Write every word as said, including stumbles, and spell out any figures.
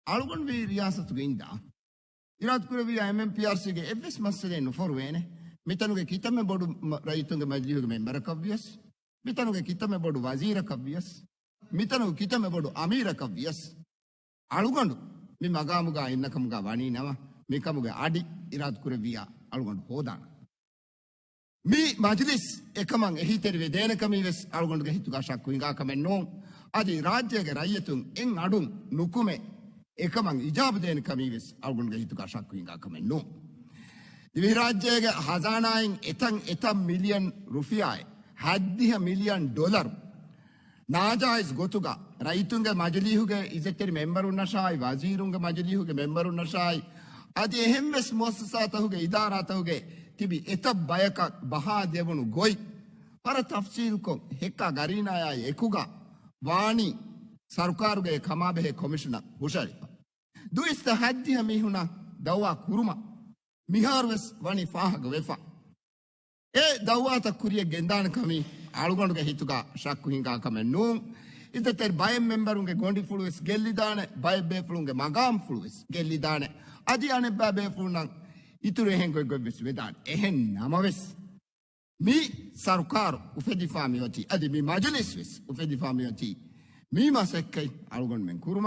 އަޅުގަނޑު މި ރިޔާސަތުގަ އިންދާ. އިރާދަކުރެއްވިޔާ އެމްއެމްޕީއާރްސީގެ އެއްވެސް މައްސަލައެއް ނުފޮރުވޭނެ. މިތަނުގެ ކިތަންމެ ބޮޑު މަ-، ރައްޔިތުންގެ މަޖިލީހުގެ މެމްބަރަކަށްވިޔަސް، މިތަނުގެ ކިތަންމެ ބޮޑު ވަޒީރަކަށްވިޔަސް، މިތަނުގެ ކިތަންމެ ބޮޑު އަމީރަކަށްވިޔަސް، އަޅުގަނޑު މި މަގާމުގަ އިންނަކަމުގަ ވަނީ ނަމަ، މިކަމުގެ އަޑި އިރާދަކުރެއްވިޔާ އަޅުގަނޑު ހޯދާނަން. މި މަޖިލިސް އެކަމަށް އެހީތެރިވެދޭނެކަމީވެސް އަޅުގަނޑުގެ ހިތުގަ ޝައްކު ހިނގާކަމެއް ނޫން. އަދި ރާއްޖޭގެ ރައްޔިތުން އެއް އަޑުން ނުކުމެ އެކަމަށް އިޖާބަ ދޭނެކަމީވެސް އަޅުގަނޑުގެ ހިތުގަ ޝައްކު ހިނގާކަމެއް ނޫން. ދިވެހިރާއްޖޭގެ ހަޒާނާއިން އެތަން އެތައް މިލިއަން ރުފިޔާއެއް، ހައްދިހަ މިލިއަން ޑޮލަރު ނާޖާއިޒް ގޮތުގަ ރައްޔިތުންގެ މަޖިލީހުގެ އިއްޒަތްތެރި މެމްބަރުންނަށާއި، ވަޒީރުންގެ މަޖިލީހުގެ މެމްބަރުންނަށާއި، އަދި އެހެންވެސް މުއައްސަސާތަކުގެ އިދާރާތަކުގެ ތިބި އެތައް ބަޔަކަށް ބަހާ ދެވުނު ގޮތް ވަރަށް ތަފްސީލްކޮށް، ހެއްކާ ގަރީނާޔާއި އެކުގަ ވާނީ ސަރުކާރުގެ ކަމާބެހޭ ކޮމިޝަނަށް ހުށަހެޅިފަ. ދުއިސައްތަ ހައްދިހަ މީހުންނަށް ދައުވާ ކުރުމަށް މިހާރުވެސް ވަނީ ފާހަގަ ވެފަ. އެ ދައުވާތައް ކުރިޔަށް ގެންދާނެ ކަމީ އަޅުގަނޑުގެ ހިތުގަ ޝައްކު ހިނގާ ކަމެއް ނޫން. އިއްޒަތްތެރި ބައެއް މެމްބަރުންގެ ގޮނޑިފުޅުވެސް ގެއްލިދާނެ، ބައެއް ބޭފުޅުންގެ މަގާމްފުޅުވެސް ގެއްލިދާނެ. އަދި އަނެއްބައި ބޭފުޅުންނަށް އިތުރު އެހެން ގޮތްގޮތްވެސް ވެދާނެ. އެހެން ނަމަވެސް، މި ސަރުކާރު އުފެދިފާ މިއޮތީ، އަދި މި މަޖިލިސްވެސް އުފެދިފާ މިއޮތީ، މި މަސައްކަތް އަޅުގަނޑުމެން ކުރުމަށް.